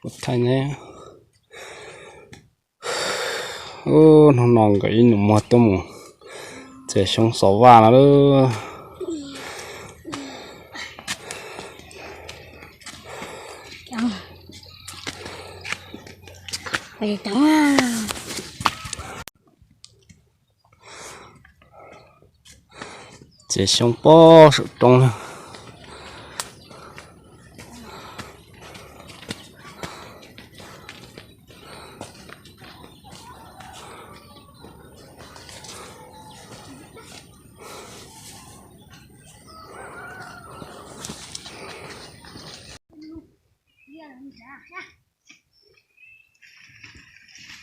Kuv thaij ne. Hnub no nkawd ib nus muag tuaj mus txiav xyoob xov vaj no lawm. Txiav xyoob pob saum roob na.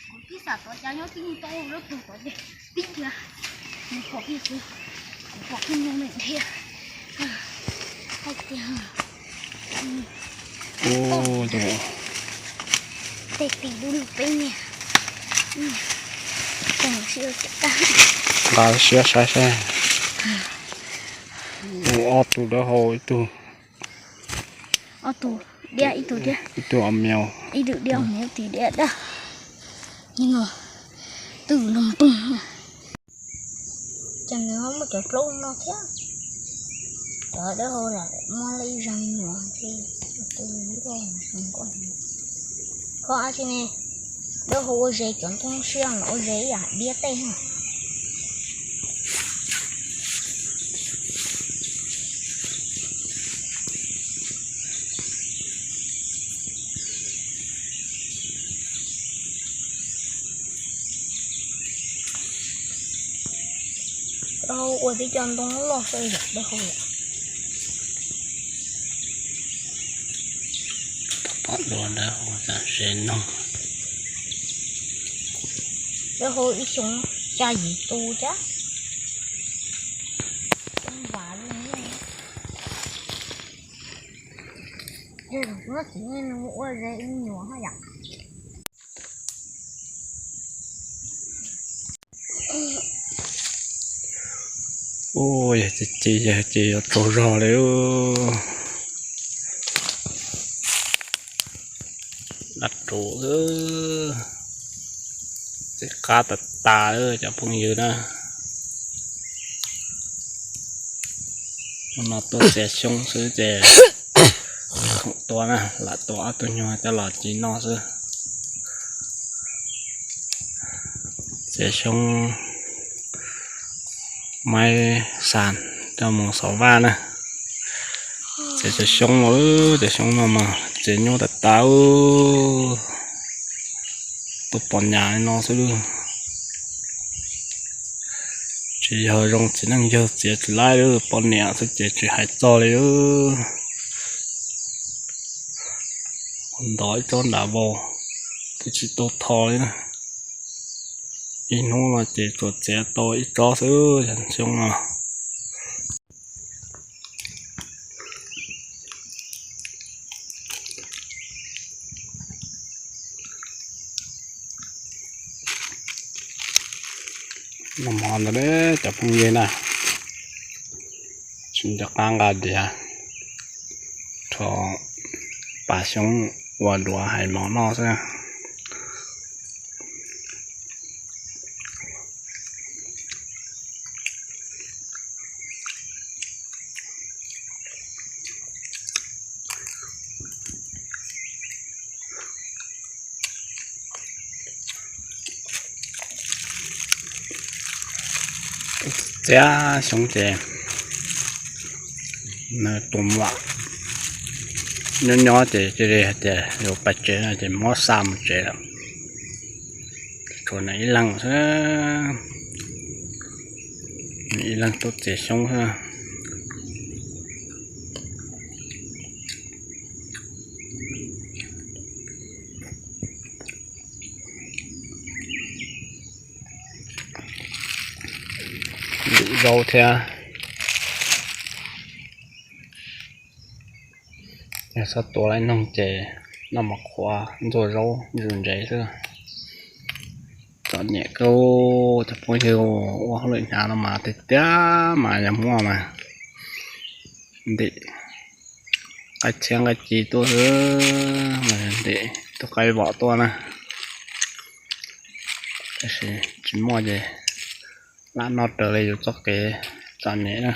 Kuv tib xam tod cas nyob tib tau lub tug tod ces tib cia nws pom kiag kuv, kuv pom kiag nws dhia. Hais tias tej tim lub lub peb niag, nqa siab saib saib. Ua ob tug dawb hau ib tug, ob tug diab ib tug diab, ib tug diab ib tug diab dab. Twb los pw. Ces nws ho muaj cov plaub no thiab. Cov dawb hau lam muaj li ib zag nyuam, koj ab tsi ne, dawb hau ua zes cov ntoo siab los ua zes ib yam diab tej na. Dawb hau ua tib co ntoo loj xwb yom, dawb hau yom. Pom dua dawb hau tam sim no. Dawb hau ib xyoo xya yim tu thiab. Coob npaum li. Yog tus txiv neej nws ua zes ib nyuam haj yam. Ua yog ces, ces yog ces yuav tsaug zog li. Dab ruam, txiv qab tas tas cov phooj ywg na. Hnub no tuaj txiav xyoob xwb ces khoom tua na, lam tua ob tug nyuag coj los ci noj xwb. Txiav xyoob maib xas coj mus xov vaj na. Txiav cov xyoob no, cov xyoob no mas txiav nyuaj tas tas. Tuaj pom nyam li no xwb. Tsis yog zoo txiv neej yawg txiav tsis laib li, poj niam xwb ces tsis hais txog li. Ntov ib tsob nram vau twb tsis tau tho li na. Ib hnub no ces tsuas txiav tau ib tsob xwb, xyoob no. Noj mov ntawd cov phooj ywg na, tsis nco qab nqa diav, rho pas xyoob ua duav hais mov noj xwb. Txiav xyoob ces nws tus muam nyob nyob ces cia li hais tias yuav pais tsev no ces muab xa mus tsev lawm. Tshuav nws ib leeg xwb, nws ib leeg tuaj txiav xyoob xwb. Ntim zaub thiab. Yog txhob tua laib noog ces noj mov qhuav ntxuag zaub ntsuag ntsev xwb. Txom nyem kawg, cov phooj ywg, ua hauj lwm hnyav no mas tiag tiag mas yog muaj mas ntim nqaij txhiab nqaij ci tuaj xwb mas ntim. Tus qaib vom tuaj na, tab sis tsis muaj ces lam noj raws li yus txoj kev txom nyem na.